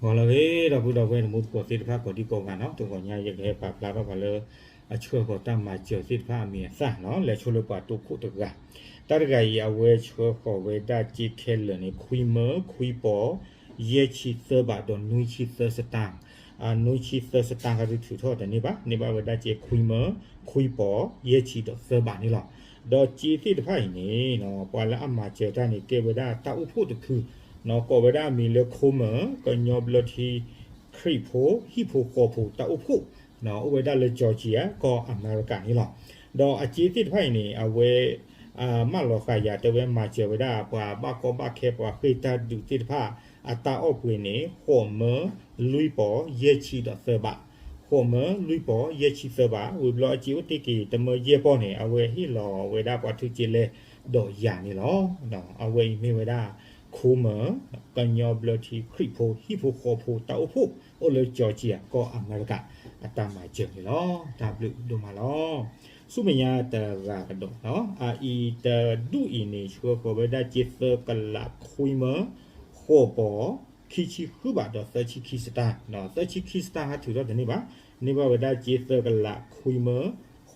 ဂီၤလၢအဂ့ၤ ဒီပုၢ်ဒီဝဲၢ်တံၤသကိးသ့ၣ်တဖၣ် ကိးဒံကိးဂၤနီၤ, တဂီၤညါယကဟဲပာ်ဖျါထီၣ်ပှၤလၢ အဆှၢဃီၤတၢ်မၤစၢၤသ့ၣ်တဖၣ်အမံၤအသၣ်နီၤ, လဲၤဆိလၢပှၤတိခိၣ်တဂၤ, တၢ်တဂၤအံၤ အဝဲဆှၢဃီၤဝဲဒၣ်စ့ခဲလၢာ်န့ၣ် ခွံမၢ ခွံပီၤ ယဲၢ်ဆံသၢဘး ဒီးနွံဆံသၢစတၢၣ်, နွံဆံသၢစတၢၣ် ဟဲဒုးထုးထီၣ်တန့ၢ်ဘၣ်, န့ၢ်ဘၣ်ဝဲဒၣ်စ့ခွံမၢ ခွံပီၤ ယဲၢ်ဆံဒီးသၢဘးန့ၣ်လီၤ. ဒီးစ့သ့ၣ်တဖၣ်အံၤန့ၣ် ပှၤလၢအမၤစၢၤတၢ်န့ၣ် ကဲဝဲဒၣ်တၢ်အိၣ်ဖှိၣ်တဖု ကိးဝဲဒၣ်အမံၤလၢ ခိမၢ ကညီဘျၢထံ ခရံာ်ဖိ ဟံၣ်ဖိဃီဖိတၢ်အိၣ်ဖှိၣ် အိၣ်ဝဲဒၣ်လၢ Georgia ကီၢ်အမဲရကၤန့ၣ်လီၤ. ဒီးအစ့သ့ၣ်တဖၣ်အံၤန့ၣ် အဝဲ မၢလီၤဃာ်ယၤတဲဝဲ မၤစၢၤဝဲဒၣ် ပှၤဘၣ်ကီဘၣ်ခဲ ပှၤဃ့ၢ်တၢ်ဒုးသ့ၣ်တဖၣ် အတၢ်အီၣ်ပှ့ၤန့ၣ် ဃိးမၢ လွံၢ်ပီၤ ယဲၢ်ဆံဒီးသၢဘး, ဃိးမၢ လွံၢ်ပီၤ ယဲၢ်ဆံသၢဘး, ဝံၤဘျီအစ့အိၣ်တ့ၢ်က့ၤ တမၢယဲၢ်ပီၤန့ၣ် အဝဲဟ့ၣ်လီၤဝဲဒၣ်ပှၤထုးစ့လဲဒီးယၤန့ၣ်လီၤ. အဝဲအံၤမ့ၢ်ဝဲဒၣ် ခိမၢ ကညီဘျၢထံ ခရံာ်ဖိ ဟံၣ်ဖိဃီဖိတၢ်အိၣ်ဖှိၣ် အိၣ်လၢ Georgia ကီၢ်အမဲရကၤ အတၢ်မၤစၢၤန့ၣ်လီၤ. တၢ်ဘျုးဒိၣ်မးလီၤ. ဆူမဲာ်ညါတဂၤကဒီးနီၤ, အအံၤတဒူၣ်အံၤန့ၣ် ဆှၢဃီၤဝဲဒၣ်စ့သၢကလးခွံမၢ ဃိးပီၤ ခံဆံဃုဘးဒီးသၢဆံခံစတၢၣ်, သၢဆံခံစတၢၣ် ဟဲထုးထီၣ်တန့ၢ်ဘၣ်, န့ၢ်ဘၣ်ဝဲဒၣ်စ့သၢကလးခွံမၢ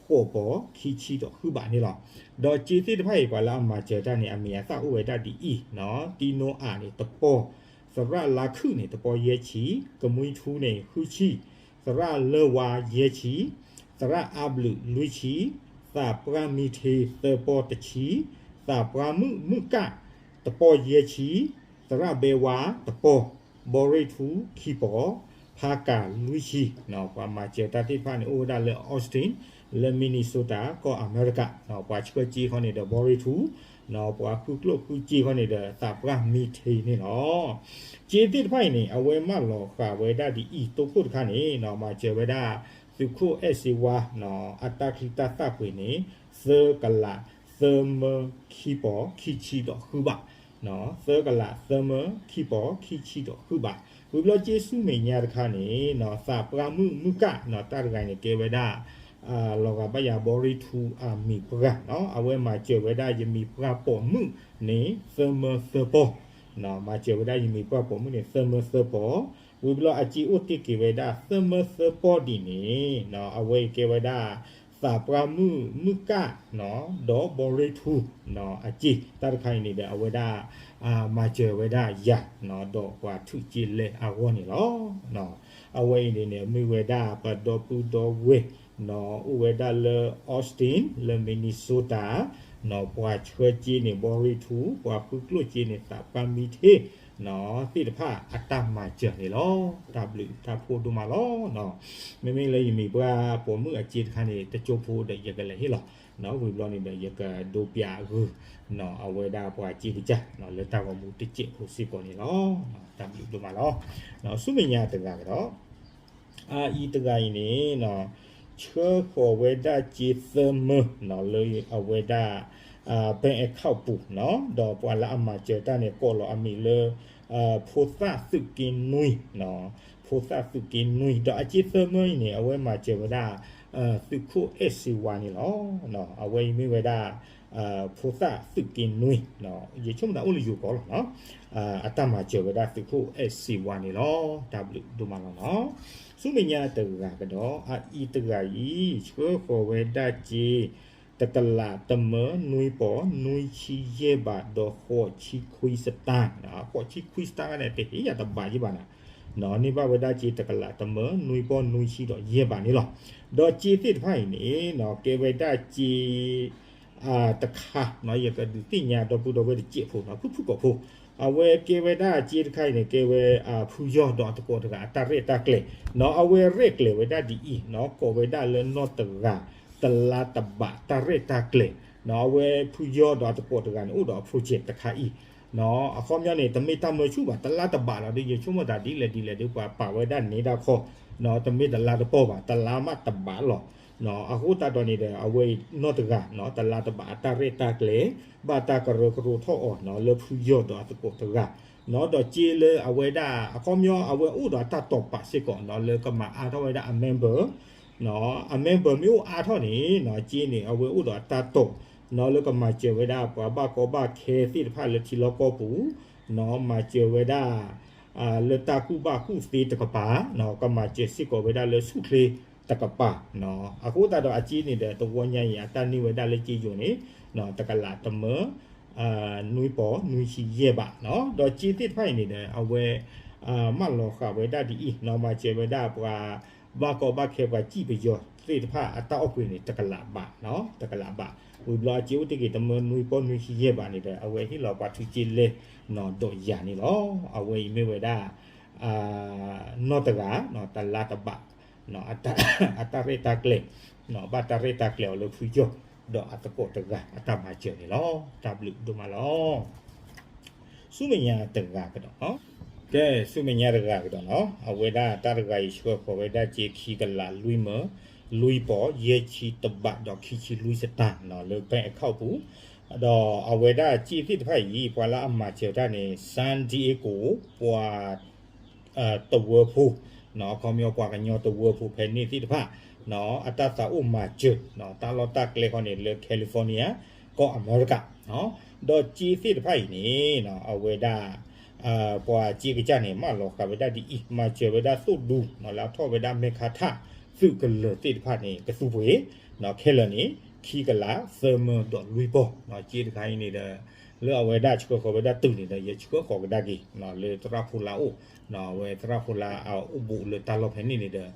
ဃိးပီၤ ခံဆံဒီးဃုဘးန့ၣ်လီၤ. ဒီးစ့သ့ၣ်တဖၣ်အံၤ ပှၤလၢအမၤစၢၤတၢ်န့ၣ် အမံၤအသၣ်အိၣ်ဝဲဒၣ်ဒ်အံၤနီၤ, တံနိအးန့ၣ် တပီၤ, သရၣ်လါခုၣ်န့ၣ် တပီၤယဲၢ်ဆံ, ကမှံထူန့ၣ် ဃုဆံ, သရၣ်လၢဝါ ယဲၢ်ဆံ, သရၣ်အါဘျုး လွံၢ်ဆံ, သးပှၢ်မံထ့ သၢပီၤ တဆံ, သးပှၢ်မုၣ် မုၣ်ကၣ် တပီၤယဲၢ်ဆံ, သရၣ်ဘဲဝါ တပီၤ, ဘီရ့ၣ်ထူ ခံပီၤ, ဖါကၤ လွံၢ်ဆံ, ပှၤမၤစၢၤတၢ်သ့ၣ်တဖၣ်န့ၣ် အိၣ်ဝဲဒၣ်လၢ Austin လၢ Minnesota ကီၢ်အမဲရကၤ, ပှၤဆှၢစ့ခီန့ၣ်ဒီး ဘီရ့ၣ်ထူ, ပှၤဃုကျိၣ်ဃုစ့ခီန့ၣ်ဒီး သးပှၢ်မံထ့န့ၣ်လီၤ. စ့သ့ၣ်တဖၣ်အံၤန့ၣ် အဝဲမၢလီၤဃာ်ဝဲဒၣ်ဒ်အံၤ, တိခိၣ်တခါန့ၣ် မၤစၢၤဝဲဒၣ် သုးခိၣ်အဲၣ်စ့ဝါ အတၢ်ချံတၢ်သၣ်ပှ့ၤန့ၣ် သၢကလး သၢမၢ ခံပီၤ ခံဆံဒီးဃုဘး, သၢကလး သၢမၢ ခံပီၤ ခံဆံဒီးဃုဘး, ဝံၤဘျီစ့ဆူမဲာ်ညါတခါန့ၣ် သးပှၢ်မုၣ် မုၣ်ကၣ် တၢ်တဂၤန့ၣ် ကဲဝဲဒၣ် လီၤဂာ်ဘၣ်ယၤ ဘီရ့ၣ်ထူ အမံၤပှၢ်, အဝဲမၤစၢၤဝဲဒၣ် ယမံၤပှၢ်ပိာ်မုၣ်န့ၣ် သၢမၢသၢပီၤ, မၤစၢၤဝဲဒၣ် ယမံၤပှၢ်ပိာ်မုၣ်န့ၣ် သၢမၢသၢပီၤ, ဝံၤဘျီအစ့အိၣ်တ့ၢ်က့ၤဝဲဒၣ် သၢမၢသၢပီၤဒ်န့ၣ် အဝဲအံၤကဲဝဲဒၣ် သးပှၢ်မုၣ် မုၣ်ကၣ် ဒီးဘီရ့ၣ်ထူ အစ့ တၢ်တခါအံၤန့ၣ်ဒီး အဝဲဒၣ် မၤစၢၤဝဲဒၣ်ယၤ ဒီးပှၤထုးစ့လဲအဂီၢ်န့ၣ်လီၤ. အဝဲအံၤန့ၣ်န့ၣ် မ့ၢ်ဝဲဒၣ်ပဒီပုၢ်ဒီဝဲၢ် အိၣ်ဝဲဒၣ်လၢ Austin လၢ Minnesota ပှၤဆှၢစ့န့ၣ် ဘီရ့ၣ်ထူ, ပှၤဃုကျိၣ်စ့န့ၣ် သးပှၢ်မံထ့ သ့ၣ်တဖၣ်အတၢ်မၤစၢၤန့ၣ်လီၤ. တၢ်ဘျုးတၢ်ဖှိၣ်ဒိၣ်မးလီၤ. မ့မ့ၢ်လၢယမံၤပှၢ်ပိာ်မုၣ်အစ့တခါန့ၣ် တကၠိဖိဒီးယကလဲၤဟ့ၣ်လီၤ, ဝံၤဘျီန့ၣ်ဒီး ယကဒိပျးဂုာ် အဝဲဒၣ်ပှၤစ့ကစၢ် လၢတၢ်ဂီၤမူတစဲးဖိစ့ၢ်ကီးန့ၣ်လီၤ. တၢ်ဘျုးဒိၣ်မးလီၤ. ဆူမဲာ်ညါတဂၤကဒီး အအံၤတဂၤအံၤန့ၣ် ဆှၢဃီၤဝဲဒၣ်စ့သၢမၢ လၢအဝဲဒၣ် bank account ပူၤ ဒီးပှၤလၢအမၤစၢၤတၢ်န့ၣ် ကိးလီၤအမံၤလၢ ဖိသၣ်သုးက့နွံ, ဖိသၣ်သုးက့နွံ, ဒီးအစ့သၢမၢအံၤန့ၣ် အဝဲမၤစၢၤဝဲဒၣ် သုးခိၣ်အဲၣ်စ့ဝါန့ၣ်လီၤ. အဝဲအံၤမ့ၢ်ဝဲဒၣ် ဖိသၣ်သုးက့နွံ, ယဆိကမိၣ်သးအိၣ်လၢယိၤကီၢ်လီၤ. အတၢ်မၤစၢၤဝဲဒၣ်သုးခိၣ်အဲၣ်စ့ဝါန့ၣ်လီၤ. တၢ်ဘျုးဒိၣ်မးလီၤနီၤ. ဆူမဲာ်ညါတဂၤကဒီး အအံၤတဂၤအံၤ ဆှၢဃီၤဝဲဒၣ်စ့ တကလးတမၢ နွံပီၤ နွံဆံယဲၢ်ဘး ဒီးဃိးဆံခွံစတၢၣ်, ဃိးဆံခွံစတၢၣ်န့ၣ် တဟ့ၣ်ယၤတဘးယံၤဘၣ်နၤ, န့ၢ်ဘၣ်ဝဲဒၣ်စ့တကလးတမၢ နွံပီၤ နွံဆံဒီးယဲၢ်ဘးန့ၣ်လီၤ. ဒီးစ့သ့ၣ်တဖၣ်အံၤန့ၣ် ကဲဝဲဒၣ်စ့ တခါ ယကဒုးသ့ၣ်ညါဒီပုၢ်ဒီဝဲၢ်တစဲးဖိ ဖုၣ်ဖုၣ်ကိာ်ဖိ, အဝဲကဲဝဲဒၣ်စ့တခါအံၤန့ၣ် ကဲဝဲ ဖုယီၢ်ဒီးအသကိးတဂၤအတၢ်ရဲၣ်တၢ်ကျဲၤ, အဝဲရဲၣ်ကျဲၤဝဲဒၣ်ဒ်အံၤ ကိးဝဲဒၣ်လၢနီၢ်တဂၤ တလါတဘးတၢ်ရဲၣ်တၢ်ကျဲၤ, အဝဲဖုယီၢ်ဒီးအသကိးတဂၤန့ၣ် အိၣ်ဒီးအ project တခါအံၤ အခီပညီန့ၣ် တမ့ၢ်တၢ်မၢဆူၣ်ဘၣ် တလါတဘးလီၤဒီး ယဆိကမိၣ်တၢ်ဒ်လဲၣ်ဒ်လဲၣ်ဒီး ပှၤပာ်ဝဲဒၣ်န့ၢ်ဒၣ်ခီ, တမ့ၢ်တလါတပီၢ်ဘၣ် တလါမးတဘးလီၤ. အဃိသတးဒီးန့ၣ်ဒီး အဝဲအံၤနီၢ်တဂၤ တလါတဘးအတၢ်ရဲၣ်တၢ်ကျဲၤ ဘၣ်တၢ်ကရၢကရိထီၣ်အီၤ လၢဖုယီၢ်ဒီးအသကိးတဂၤ, ဒီးစ့လၢအဝဲဒၣ် အခီပညီအဝဲအိၣ်ဒီးအတၢ်တိာ်ပာ်စ့ၢ်ကီး လၢကမၤအါထီၣ်ဝဲဒၣ်အ member, အ member မ့ၢ်အိၣ်အါထီၣ်န့ၣ် စ့န့ၣ် အဝဲအိၣ်ဒီးအတၢ်တိာ် လၢကမၤစၢၤဝဲဒၣ်ပှၤဘၣ်ကီဘၣ်ခဲသ့ၣ်တဖၣ်လၢထံလီၢ်ကီၢ်ပူၤ, မၤစၢၤဝဲဒၣ် လၢတၢ်ကူၣ်ဘၣ်ကူၣ်သ့တကပၤ, ကမၤစၢၤစ့ၢ်ကီးဝဲဒၣ်လၢဆူၣ်ချ့တကပၤ, အဃိသတးဒီးအစ့န့ၣ်ဒီး တဝီညါအံၤ အတၢ်န့ၢ်ဝဲဒၣ်လၢစ့ယိၤန့ၣ် တကလးတမၢ နွံပီၢ်နွံဆံယဲၢ်ဘး, ဒီးစ့သ့ၣ်တဖၣ်အံၤန့ၣ်ဒီး အဝဲ မၢလီၤဃာ်ဝဲဒၣ်ဒ်အံၤ, မၤစၢၤဝဲဒၣ်ပှၤ ဘၣ်ကီဘၣ်ခဲပှၤစံၣ်ပယီၤသ့ၣ်တဖၣ်အတၢ်အီၣ်ကွံာ်န့ၣ် တကလးဘး, တကလးဘး, ဝံၤဘျီအစ့အိၣ်တ့ၢ်က့ၤတမၢနွံပီၢ်နွံဆံယဲၢ်ဘးန့ၣ်ဒီး အဝဲဟ့ၣ်လီၤပှၤထုးက့လဲၢ် ဒီးယၤန့ၣ်လီၤ. အဝဲအံၤမ့ၢ်ဝဲဒၣ် နီၢ်တဂၤ တလါတဘး အတၢ်ရဲၣ်တၢ်ကျဲၤ, ဘၣ်တၢ်ရဲၣ်တၢ်ကျဲၤအီၤလၢဖုကၠီၣ် ဒီးအသကိးတဂၤအတၢ်မၤစၢၤန့ၣ်လီၤ. တၢ်ဘျုးဒိၣ်မးလီၤ. ဆူမဲာ်ညါတဂၤကဒီး, ကဲ ဆူမဲာ်ညါတဂၤကဒီးနီၤ, အဝဲဒၣ်တၢ်တဂၤအံၤ ဆှၢဃီၤဝဲဒၣ်စ့ခံကလးလွံၢ်မၢ လွံၢ်ပီၢ် ယဲၢ်ဆံတဘးဒီးခံဆံလွံၢ်စတၢၢ်နီၤ လၢ bank account ပူၤ, ဒီးအဝဲဒၣ်စ့သ့ၣ်တဖၣ်အံၤ ပှၤလၢအမၤစၢၤတၢ်န့ၣ် San Diego ပှၤ တဝၢဖိ, အခီပညီပှၤကညီတဝၢဖိဖဲန့ၣ်သ့ၣ်တဖၣ်, အတၢ်သးအိၣ်မၤစၢၤ တၢ်လီၢ်တၢ်ကျဲခီန့ၣ်လၢ California ကီၢ်အမဲရကၤ, ဒီးစ့သ့ၣ်တဖၣ်အံၤန့ၣ် အဝဲဒၣ် ပှၤစ့ကစၢ်န့ၣ် မၢလီၤဃာ်ဝဲဒၣ်ဒ်အံၤ, မၤစၢၤဝဲဒၣ်သိၣ်ဒူ လၢအထီၣ်ဝဲဒၣ်မဲၢ်ခါထၣ် သုးကလၢၤသ့ၣ်တဖၣ်န့ၣ် ကသူပှ့ၤ ခဲလၢာ်န့ၣ် ခံကလးသၢမၢဒီးလွံၢ်ပီၢ်, စ့တခါအံၤန့ၣ်ဒီး လၢအဝဲဒၣ်ဆှၢဃီၤဝဲဒၣ်တုၤန့ၣ်ဒီး ယဆှၢဃီၤကဒါက့ၤ လၢသရၣ်ဖိလၢအအိၣ်, အဝဲသရၣ်ဖိလၢအအိၣ်ဘူးလၢတၢ်လီၢ်ဖဲန့ၣ်န့ၣ်ဒီး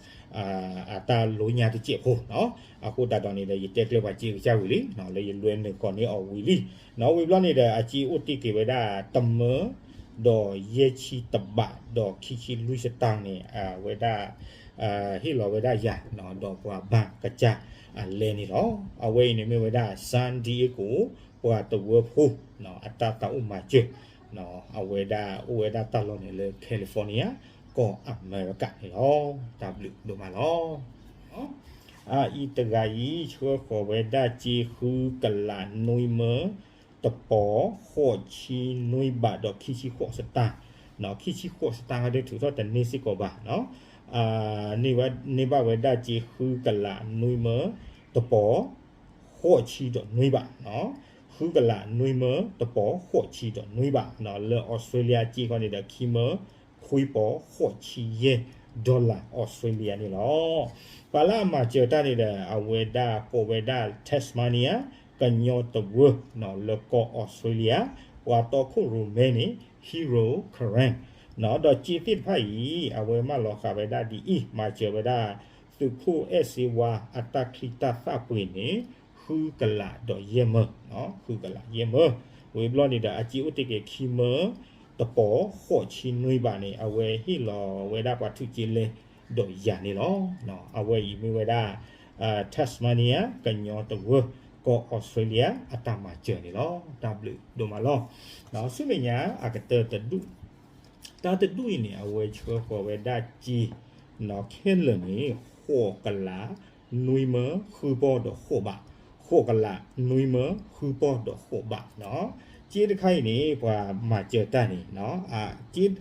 အတၢ်လိညါတစဲးဖိ, အဃိသတးဒီးန့ၣ်ဒီး ယတဲကျၢၤပှၤစ့ကစၢ်ဝံၤလံ, လၢယလွဲနုာ်ဃီၤန့ၢ်အီၤဝံၤလံ, ဝံၤဘျီန့ၣ်ဒီး အစ့အိၣ်တ့ၢ်က့ၤဝဲဒၣ် တမၢ ဒီးယဲၢ်ဆံတဘး ဒီးခံဆံလွံၢ်စတၢၢ်န့ၣ် အဝဲဒၣ် ဟ့ၣ်လီၤဝဲဒၣ်ယၤ ဒီးပှၤဘၣ်ကစၢ်အလဲန့ၣ်လီၤ. အဝဲအံၤန့ၣ်မ့ၢ်ဝဲဒၣ် San Diego ပှၤတဝၢဖိ အတၢ်သးအိၣ်မၤစၢၤ, အဝဲဒၣ်အိၣ်ဝဲဒၣ်တၢ်လီၢ်န့ၣ်လၢ California ကီၢ်အမဲရကၤန့ၣ်လီၤ. တၢ်ဘျုးဒိၣ်မးလီၤ. အအံၤတဂၤအံၤ ဆှၢဃီၤဝဲဒၣ်စ့ဃုကလးနွံမၢ တပီၢ် ဃိးဆံနွံဘးဒီးခံဆံဃိးစတၢၢ်, ခံဆံဃိးစတၢၢ်ဟဲဒၣ်ထုးထီၣ်တန့ၢ်စ့ၢ်ကီးဘၣ်, န့ၢ်ဘၣ်ဝဲဒၣ်စ့ဃုကလးနွံမၢ တပီၢ် ဃိးဆံဒီးနွံဘး, ဃုကလးနွံမၢ တပီၢ်ဃိးဆံဒီးနွံဘး, လၢ Australia စ့ခီန့ၣ်ဒီး ခံမၢ ခွံပီၢ်ဃိးဆံယဲၢ် dollar Australia န့ၣ်လီၤ. ပှၤလၢအမၤစၢၤတၢ်န့ၣ်ဒီး အဝဲဒၣ်ကိးဝဲဒၣ် Tasmania ကညီတဝၢ လၢကီၢ် Australia, ပှၤတီခိၣ်ရိၣ်မဲန့ၣ် Hero Karen, ဒီးစ့သ့ၣ်တဖၣ်အံၤ အဝဲမၢလီၤဃာ်ဝဲဒၣ်ဒ်အံၤ, မၤစၢၤဝဲဒၣ် သုးခိၣ်အဲၣ်စ့ဝါအတၢ်ချံတၢ်သၣ်ပှ့ၤန့ၣ် ဃုကလးဒီးယဲၢ်မၢ, ဃုကလးယဲၢ်မၢ, ဝံၤဘျီန့ၣ်ဒီး အစ့အိၣ်တ့ၢ်က့ၤခံမၢ တပီၢ်ဃိးဆံနွံဘးန့ၣ် အဝဲဟ့ၣ်လီၤဝဲဒၣ်ပှၤထုးက့လဲၢ်ဒီးယၤန့ၣ်လီၤ. အဝဲအံၤမ့ၢ်ဝဲဒၣ် Tasmania ကညီတဝၢ ကီၢ် Australia အတၢ်မၤစၢၤန့ၣ်လီၤ. တၢ်ဘျုးဒိၣ်မးလီၤ. ဆူမဲာ်ညါအကတၢၢ်တဒူၣ်, တၢ်တဒူၣ်အံၤန့ၣ် အဝဲဆှၢဃီၤဝဲဒၣ်စ့ ခဲလၢာ်န့ၣ် ဃိးကလး နွံမၢ ဃုပီၢ်ဒီးဃိးဘး, ဃိးကလး နွံမၢ ဃုပီၢ်ဒီးဃိးဘး, စ့တခါအံၤန့ၣ် ပှၤမၤစၢၤတၢ်န့ၣ်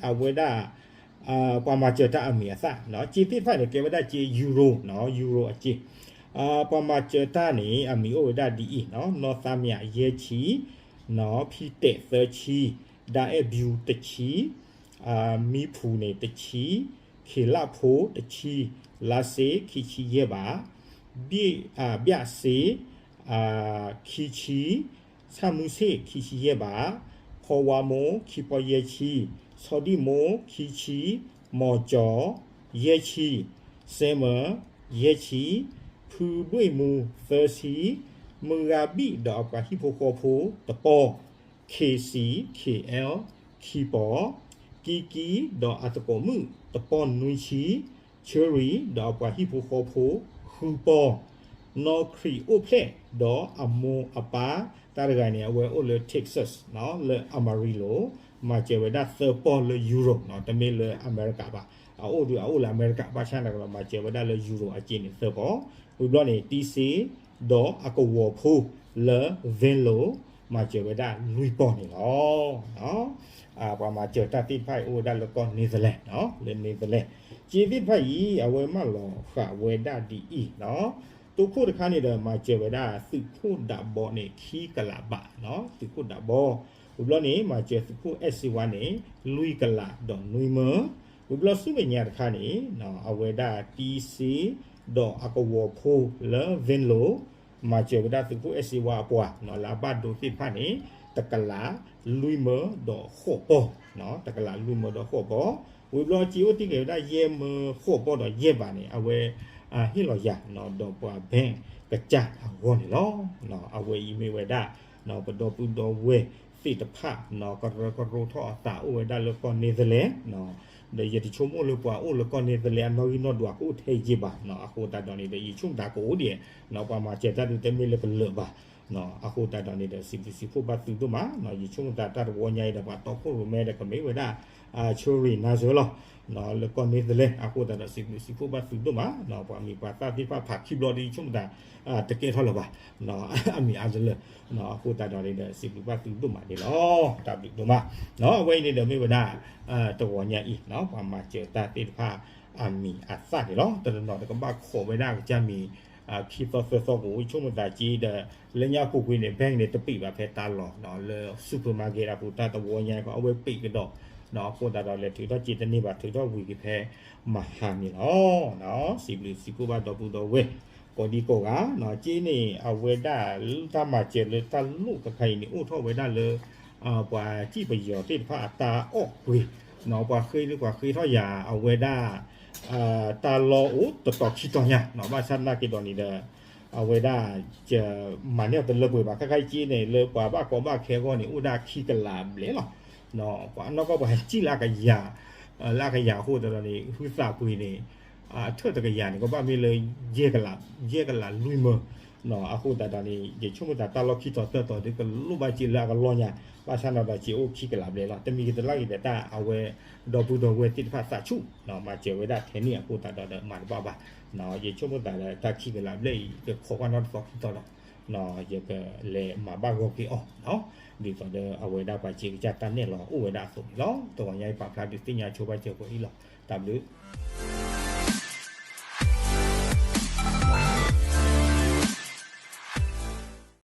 အဝဲဒၣ် ပှၤမၤစၢၤတၢ်အမံၤအသၣ်, စ့သ့ၣ်တဖၣ်န့ၣ် ကဲဝဲဒၣ်စ့ Euro, Euro အစ့, ပှၤမၤစၢၤတၢ်န့ၣ် အမံၤအိၣ်ဝဲဒၣ်ဒ်အံၤ, နီၢ်သးမံယၤ ယဲၢ်ဆံ, ဖံတဲာ် သၢဆံ, ဒၣ်အဲၣ်ဘျူး တဆံ, မံဖူန့ၣ် တဆံ, ခ့လၣ်ဖိ တဆံ, လါစ့ခံဆံယဲၢ်ဘး, ဘျၣ်စ့ ခံဆံ, ဆၣ်မုၢ်ဆ့ၣ် ခံဆံယဲၢ်ဘး, ဖီဝါမိၢ် ခံပီၢ်ယဲၢ်ဆံ, ဆီဒံၣ်မိၢ် ခံဆံ, မီၤကၠီၤ ယဲၢ်ဆံ, စဲမၢ် ယဲၢ်ဆံ, ဖုဒွ့ၣ်မူ သၢဆံ, မုၢ်ဂၤဘံၣ်ဒီးအပှၤဟံၣ်ဖိဃီဖိ တပီၢ်, ခ့စံ ခ့အဲလ် ခံပီၢ်, ကံကံဒီးအသကိးမုၣ် တပီၢ်နွံဆံ, ဆၢရံဒီးအပှၤဟံၣ်ဖိဃီဖိ ဃုပီၢ်, နီၢ်ခရံာ်အိၣ်ဖျဲၣ်ဒီးအမိၢ်အပၢ်, တၢ်တဂၤန့ၣ် အဝဲအိၣ်လၢ Texas လၢ Amarillo, မၤစၢၤဝဲဒၣ်သၢပီၢ်လၢ Euro, တမ့ၢ်လၢအမဲရကၤဘၣ်, အအိၣ်ဒီးအအိၣ်လၢအမဲရကၤ ဘၣ်ဆၣ်န့ၣ်ကဒီး မၤစၢၤဝဲဒၣ်လၢ Euro အစ့န့ၣ်သၢပီၢ်, ဝံၤဘျီန့ၣ် တံစ့ ဒီးအကဝီၤဖိလၢ Venlo, မၤစၢၤဝဲဒၣ်လွံၢ်ပီၢ်န့ၣ်လီၤ. ပှၤမၤစၢၤတၢ်သ့ၣ်တဖၣ်အံၤ အိၣ်ဝဲဒၣ်လၢကီၢ် Netherlands, လၢ Netherlands, စ့သ့ၣ်တဖၣ်အံၤ အဝဲမၢလီၤဃာ်ဝဲဒၣ်ဒ်အံၤ, တိခိၣ်တခါန့ၣ်ဒီး မၤစၢၤဝဲဒၣ်သုးခိၣ်ဒးဘီန့ၣ် ခံကလးဘး, သုးခိၣ်ဒးဘီ, ဝံၤဘျီန့ၣ် မၤစၢၤသုးခိၣ်အဲၣ်စ့ဝါန့ၣ် လွံၢ်ကလးဒီးနွံမၢ, ဝံၤဘျီဆူမဲာ်ညါတခါန့ၣ် အဝဲဒၣ်တံစ့ ဒီးအကဝီၤဖိလၢ Venlo မၤစၢၤဝဲဒၣ်သုးခိၣ်အဲၣ်စ့ဝါအပှၤ လၢအဘၣ်ဒိသ့ၣ်တဖၣ်န့ၣ် တကလးလွံၢ်မၢဒီးဃိးပီၢ်, တကလးလွံၢ်မၢဒီးဃိးပီၢ်, ဝံၤဘျီစ့အိၣ်တ့ၢ်က့ၤဝဲဒၣ်ယဲၢ်မၢဃိးပီၢ်ဒီးယဲၢ်ဘးန့ၣ် အဝဲ ဟ့ၣ်လီၤယၤ ဒီးပှၤ bank ကစၢ်အဂီၢ်န့ၣ်လီၤ. အဝဲအံၤမ့ၢ်ဝဲဒၣ် ပဒီပုၢ်ဒီဝဲၢ်သ့ၣ်တဖၣ် ကရၢကရိထီၣ်အသးအိၣ်ဝဲဒၣ်လၢကီၢ် Netherlands ဒီးယတဆိကမိၣ်လၢပှၤအိၣ်လၢကီၢ် Netherlands အနီၣ်ဂံၢ်နီၣ်ဒွးကအိၣ်ထဲယ့ၢ်ဘၣ်, အဃိသတးဒီးန့ၣ်ဒီး ယဆိကမိၣ်တၢ်ကအိၣ်ဒံး ပှၤမၤစၢၤတၢ်ဒုးတမ့ၢ်လၢပလၢာ်ဘၣ်, အဃိသတးဒီးန့ၣ်ဒီး စံးဘျုးစံးဖှိၣ်ဘၣ်သုဒိၣ်မး, ယဆိကမိၣ်သးတၢ်တဝီညါအံၤဒီး ပှၤတီခိၣ်ရိၣ်မဲဒီးကမ့ၢ်ဝဲဒၣ် ဆၢရ့ၣ်နါစၢၤလီၤ လၢကီၢ် Netherlands အဃိသတးဒီး စံးဘျုးစံးဖှိၣ်ဘၣ်သုဒိၣ်မး, ပှၤမံၤပှၤသၣ်သ့ၣ်တဖၣ်ဖးခံဘျီဒီး ယဆိကမိၣ်သး တကဲထီၣ်လၢၤဘၣ်, အမံၤအါတလၢာ်, အဃိသတးဒီးန့ၣ်ဒီး စံးဘျုးဘၣ်သုဒိၣ်မးန့ၣ်လီၤ. တၢ်ဘျုးဒိၣ်မး, အဝဲအံၤန့ၣ်ဒီးမ့ၢ်ဝဲဒၣ် တဝီညါအံၤ ပှၤမၤစၢၤတၢ်သ့ၣ်တဖၣ် အမံၤအသၣ်န့ၣ်လီၤ. တနီၤနီၤတကဘၣ်ခိးဝဲဒၣ်ကစၢ်မံၤ ခံသီသၢသီကအိၣ် ယဆိကမိၣ်သးက့ဒီး လၢညါပူၤကွံာ်န့ၣ် bank န့ၣ် တပံးဘၣ်ဖဲတၢ်လီၢ် လၢ supermarket အပူၤ တၢ်တဝီညါကီး အဝဲပံးကဒီး, အဃိသတးဒီးလဲၤထုးထီၣ်စ့တန့ၢ်ဘၣ် ထုးထီၣ်ဝံၤက့ၤဖဲမဟါန့ၣ်လီၤ. စံးဘျုးစံးဖှိၣ်ဘၣ်ဒီပုၢ်ဒီဝဲၢ် ကိးဒံကိးဂၤ, က့န့ၣ် အဝဲဒၣ်လၢတၢ်မၤစၢၤလၢတၢ်လိၣ်တခါအံၤန့ၣ် အိၣ်ထီၣ်ဝဲဒၣ်လၢ ပှၤစံၣ်ပယီၤသ့ၣ်တဖၣ်အတၢ်အီၣ်ကွံာ်, ပှၤဃ့လၢပှၤဃ့ထီၣ်ယၤ အဝဲဒၣ် တၢ်လီၢ်အိၣ်တတီၤခံတီၤညါ, ဘၣ်ဆၣ်သနာ်က့ဒီးန့ၣ်ဒီး အဝဲဒၣ် မၤန့ၢ်အီၤတလၢပှဲၤဘၣ်, ခဲခါအံၤက့န့ၣ် လၢပှၤဘၣ်ကီဘၣ်ခဲအဂီၢ်န့ၣ် အိၣ်ဒၣ်ခံကလးဘျဲၣ်လီၤ. ပှၤနီၢ်ကီၢ်ပှၤစံၣ်လၢအကယၤ, လၢအကယၤအဃိသတးဒီးန့ၣ် ဟုသးကွံာ်န့ၣ် အထၢၣ်တကယၤန့ၣ် ကဘၣ်မ့ၢ်လၢ ယဲၢ်ကလးလွံၢ်မၢ, အဃိသတးဒီးန့ၣ် ယဆိကမိၣ်သးတၢ်လီၢ်ခံတီၤသၢတီၤဒီး ကလိၣ်ဘၣ်စ့လၢအကလီၢ်ညါ, ဘၣ်ဆၣ်နီၤဒီးစ့အိၣ်ခံကလးဘျဲၣ်လီၤ. တမံၤကတလၢ်က့ၤဒီးတၢ်အဝဲ ဒီပုၢ်ဒီဝဲၢ်သ့ၣ်တဖၣ်သးဆူၣ် မၤစၢၤဝဲဒၣ်ထဲန့ၣ်အဃိသတးဒီးမၤတဘၣ်ဘၣ်, ယဆိကမိၣ်သးလၢတၢ်ခံကလးဘျဲၣ်အံၤ ကခိးကွၢ်နီၣ်တသီခံသီဒီး ယကလဲၤမၤဘၣ်ဂီၢ်က့ၤအီၤ, ဒ်သိးဒီးအဝဲဒၣ်ပှၤစ့ကစၢ်တၢ်နဲၣ်လီၤအိၣ်ဝဲဒၣ်အသိးန့ၣ်လီၤ. တဝီညါအံၤပာ်ဖျါဒုးသ့ၣ်ညါဆိဘၣ်စၢၤပှဲၤအံၤလီၤ. တၢ်ဘျုး